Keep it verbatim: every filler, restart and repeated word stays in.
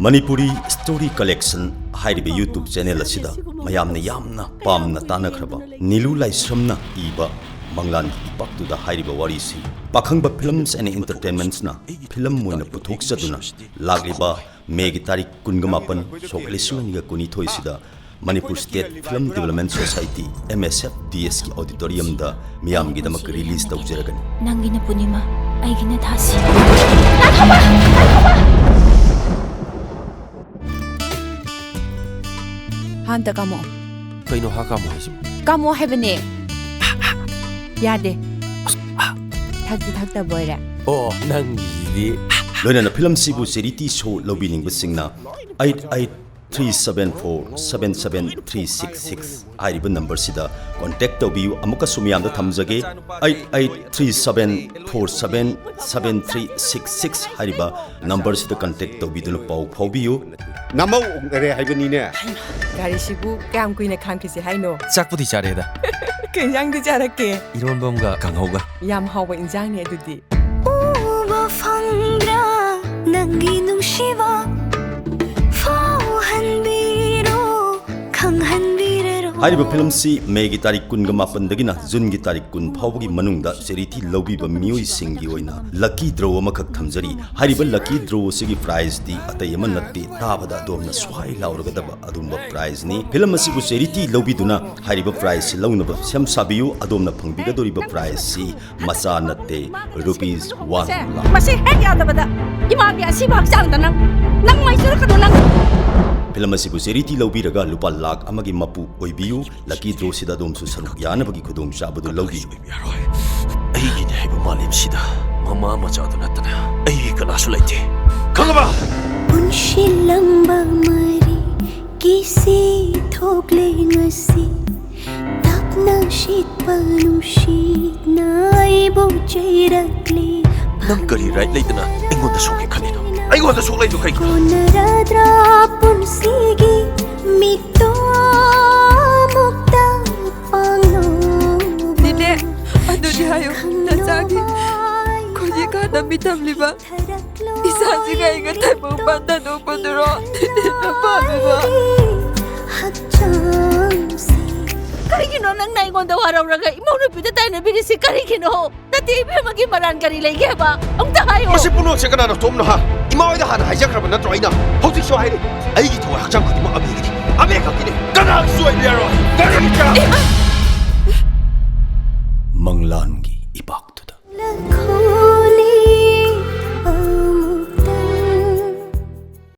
Manipuri Story Collection ꯍꯥꯏꯔꯤꯕ YouTube channel ꯑꯁꯤꯗ ꯃꯌꯥꯝꯅ ꯌꯥꯝꯅ ꯄꯥꯝꯅ ꯇꯥꯅꯈ꯭ꯔꯕ ꯅꯤꯂꯨ ꯂꯥꯏꯁ꯭ꯔꯝꯅ ꯏꯕ ꯃꯪꯂꯥꯟꯒꯤ ꯏꯄꯥꯛꯇꯨꯗ ꯍꯥꯏꯔꯤꯕ ꯋꯥꯔꯤꯁꯤ ꯄꯥꯈꯪꯕ Films and Entertainmentsꯅ film ꯑꯣꯏꯅ ꯄꯨꯊꯣꯛꯆꯗꯨꯅ ꯂꯥꯛꯂꯤꯕ ꯃꯦꯒꯤ ꯇꯥꯔꯤꯛ ꯀꯨꯟꯒ ꯃꯥꯄꯟ, ꯁꯣꯛ ꯂꯤꯁꯤꯡ ꯑꯅꯤꯒ ꯀꯨꯟꯅꯤꯊꯣꯏꯁꯤꯗ Manipur State Film Development Society, M S F D S ꯀꯤ auditoriumꯗ ꯃꯤꯌꯥꯝꯒꯤꯗꯃꯛ release ꯇꯧꯖꯔꯒꯅꯤ꯫ ꯅꯪꯒꯤꯅ ꯄꯨꯔꯅꯤꯃꯥ, ꯑꯩꯒꯤꯅ ꯊꯥꯁꯤ꯫ ꯍꯥꯟꯇ ꯀꯥꯝꯃꯣ꯫ ꯀꯩꯅꯣ ꯍꯥ ꯀꯥꯝꯃꯣ ꯍꯥꯏꯁꯤꯕꯣ? ꯀꯥꯝꯃꯣ ꯍꯥꯏꯕꯅꯦ꯫ ꯌꯥꯗꯦ꯫ ꯊꯛꯇꯤ ꯊꯛꯇꯕ ꯑꯣꯏꯔꯦ꯫ ꯑꯣ, ꯅꯪꯒꯤꯁꯤꯗꯤ꯫ ꯂꯣꯏꯅꯅ film ꯑꯁꯤꯕꯨ charity show ꯂꯧꯕꯤꯅꯤꯡꯕꯁꯤꯡꯅ eight eight three seven four seven seven three six six ꯍꯥꯏꯔꯤꯕ numberꯁꯤꯗ contact ꯇꯧꯕꯤꯌꯨ꯫ ꯑꯃꯨꯛꯀꯁꯨ ꯃꯤꯌꯥꯝꯗ ꯊꯝꯖꯒꯦ, eight eight three seven four seven seven three six six ꯍꯥꯏꯔꯤꯕ numberꯁꯤꯗ contact ꯇꯧꯕꯤꯗꯨꯅ ꯄꯥꯎ ꯐꯥꯎꯕꯤꯌꯨ꯫ ꯅꯃꯧ ꯑꯣꯛꯅꯔꯦ ꯍꯥꯏꯕꯅꯤꯅꯦ꯫ ꯒꯥꯔꯤꯁꯤꯕꯨ ꯀꯌꯥꯝ ꯀꯨꯏꯅ ꯈꯥꯝꯈꯤꯁꯦ ꯍꯥꯏꯅꯣ? ꯆꯥꯛꯄꯨꯗꯤ ꯆꯥꯔꯦꯗ꯫ ꯀꯩ ꯏꯟꯖꯥꯡꯗꯤ ꯆꯥꯔꯛꯀꯦ? ꯏꯔꯣꯟꯕ ꯑꯃꯒ ꯀꯥꯡꯍꯧꯒ꯫ ꯌꯥꯝ ꯍꯥꯎꯕ ꯏꯟꯖꯥꯡꯅꯦ ꯑꯗꯨꯗꯤ꯫ ꯎꯕ ꯐꯪꯗ꯭ꯔꯥ ꯅꯪꯒꯤ ꯅꯨꯡꯁꯤꯕ? ꯐꯥꯎꯍꯟꯕꯤꯔꯣ, ꯈꯪꯍꯟꯕꯤꯔꯔꯣ꯫ ꯍꯥꯏꯔꯤꯕ filmꯁꯤ Mayꯒꯤ ꯇꯥꯔꯤꯛ ꯀꯨꯟꯒ ꯃꯥꯄꯟꯗꯒꯤꯅ Juneꯒꯤ ꯇꯥꯔꯤꯛ ꯀꯨꯟ ꯐꯥꯎꯕꯒꯤ ꯃꯅꯨꯡꯗ charity ꯂꯧꯕꯤꯕ ꯃꯤꯑꯣꯏꯁꯤꯡꯒꯤ ꯑꯣꯏꯅ lucky draw ꯑꯃꯈꯛ ꯊꯝꯖꯔꯤ꯫ ꯍꯥꯏꯔꯤꯕ lucky draw ꯑꯁꯤꯒꯤ prizeꯇꯤ ꯑꯇꯩ ꯑꯃ ꯅꯠꯇꯦ, ꯇꯥꯕꯗ ꯑꯗꯣꯝꯅ ꯁ꯭ꯋꯥꯏ ꯂꯥꯎꯔꯒꯗꯕ ꯑꯗꯨꯒꯨꯝꯕ prizeꯅꯤ꯫ Film ꯑꯁꯤꯕꯨ charity ꯂꯧꯕꯤꯗꯨꯅ ꯍꯥꯏꯔꯤꯕ prizeꯁꯤ ꯂꯧꯅꯕ ꯁꯦꯝ ꯁꯥꯕꯤꯌꯨ꯫ ꯑꯗꯣꯝꯅ ꯐꯪꯕꯤꯒꯗꯧꯔꯤꯕ prizeꯁꯤ ꯃꯆꯥ ꯅꯠꯇꯦ, rupees one ꯁꯦ, lakh꯫ ꯃꯁꯤ ꯍꯦꯛ ꯌꯥꯗꯕꯗ ꯏꯃꯥꯒꯤ ꯑꯁꯤꯕ ꯍꯛꯆꯥꯡꯗ ꯅꯪ, ꯅꯪ ꯃꯩ ꯆꯨꯔꯛꯀꯅꯨ ꯅꯪ꯫ Film ꯑꯁꯤꯕꯨ charity ꯂꯧꯕꯤꯔꯒ ꯂꯨꯄꯥ ꯂꯥꯈ ꯑꯃꯒꯤ ꯃꯄꯨ ꯑꯣꯏꯕꯤꯌꯨ꯫ Lucky drawꯁꯤꯗ ꯑꯗꯣꯝꯁꯨ ꯁꯔꯨꯛ ꯌꯥꯅꯕꯒꯤ ꯈꯨꯗꯣꯡꯆꯥꯕꯗꯨ ꯂꯧꯕꯤꯌꯨ꯫ ꯌꯥꯔꯣꯏ꯫ ꯑꯩꯒꯤꯅꯦ ꯍꯥꯏꯕ ꯃꯥꯂꯦꯝꯁꯤꯗ ꯃꯃꯥ ꯃꯆꯥꯗꯨ ꯅꯠꯇꯅ ꯑꯩꯒꯤ ꯀꯅꯥꯁꯨ ꯂꯩꯇꯦ꯫ ꯈꯪꯉꯕ? ꯄꯨꯟꯁꯤꯜꯂꯝꯕ ꯃꯔꯤ ꯀꯤꯁꯤ ꯊꯣꯛꯂꯦ ꯉꯁꯤ꯫ ꯇꯞꯅ ꯁꯤꯠꯄ ꯅꯨꯡꯁꯤꯠꯅ ꯑꯩꯕꯨ ꯆꯩꯔꯛꯂꯦ꯫ ꯅꯪ ꯀꯔꯤ right ꯂꯩꯗꯅ ꯑꯩꯉꯣꯟꯗ ꯁꯣꯛꯀꯦ ꯈꯜꯂꯤꯅꯣ? ꯑꯩꯉꯣꯟꯗ ꯁꯣꯛꯂꯛꯏꯗꯣ ꯀꯩꯒꯤꯅꯣ? ꯀꯣꯟꯅꯔꯗ꯭ꯔꯥ ꯄꯨꯟꯁꯤꯒꯤ ꯃꯤꯠꯇꯣ ꯑꯃꯨꯛꯇ ꯄꯥꯡꯂꯣ꯫ ꯅꯦꯅꯦ, ꯑꯗꯨꯗꯤ ꯍꯥꯏꯌꯨ, ꯅꯆꯥꯒꯤ ꯈꯨꯟ ꯍꯧꯖꯤꯛꯀꯥꯟꯗ ꯃꯤꯇꯝꯂꯤꯕ ꯏꯆꯥꯁꯤꯒ ꯑꯩꯒ ꯊꯩꯕꯣꯡ ꯄꯥꯟ ꯊꯥꯗꯣꯛꯄꯗꯨꯔꯣ? ꯅꯄꯥꯝꯃꯤꯕ? ꯀꯔꯤꯒꯤꯅꯣ ꯅꯪꯅ ꯑꯩꯉꯣꯟꯗ ꯋꯥꯔꯧꯔꯒ ꯏꯃꯧ ꯅꯨꯄꯤꯗ ꯇꯥꯏꯅꯕꯤꯔꯤꯁꯤ ꯀꯔꯤꯒꯤꯅꯣ? ꯅꯠꯇꯦ, ꯏꯕꯦꯝꯃꯒꯤ ꯃꯔꯥꯟ ꯀꯔꯤ ꯂꯩꯒꯦ ꯍꯥꯏꯕ? ꯑꯃꯨꯛꯇ ꯍꯥꯏꯌꯣ꯫ ꯃꯁꯤ ꯄꯨꯝꯅꯃꯛꯁꯦ ꯀꯅꯥꯅ ꯊꯣꯛꯑꯝꯅꯣ, ꯍꯥ? ꯏꯃꯥ ꯍꯣꯏꯗ ꯍꯥꯟꯅ ꯍꯥꯏꯖꯈ꯭ꯔꯕ ꯅꯠꯇ꯭ꯔꯣ ꯑꯩꯅ? ꯍꯧꯖꯤꯛꯁꯨ ꯍꯥꯏꯔꯤ, ꯑꯩꯒꯤ ꯊꯋꯥꯏ ꯍꯛꯆꯥꯡ ꯈꯨꯗꯤꯡꯃꯛ ꯑꯕꯦꯒꯤꯅꯤ, ꯑꯕꯦ ꯈꯛꯀꯤꯅꯤ꯫ ꯀꯅꯥꯒꯤꯁꯨ ꯑꯣꯏꯕ ꯌꯥꯔꯣꯏ꯫ ꯀꯔꯤꯒꯤ ꯀꯅꯥ? ꯃꯪꯂꯥꯟꯒꯤ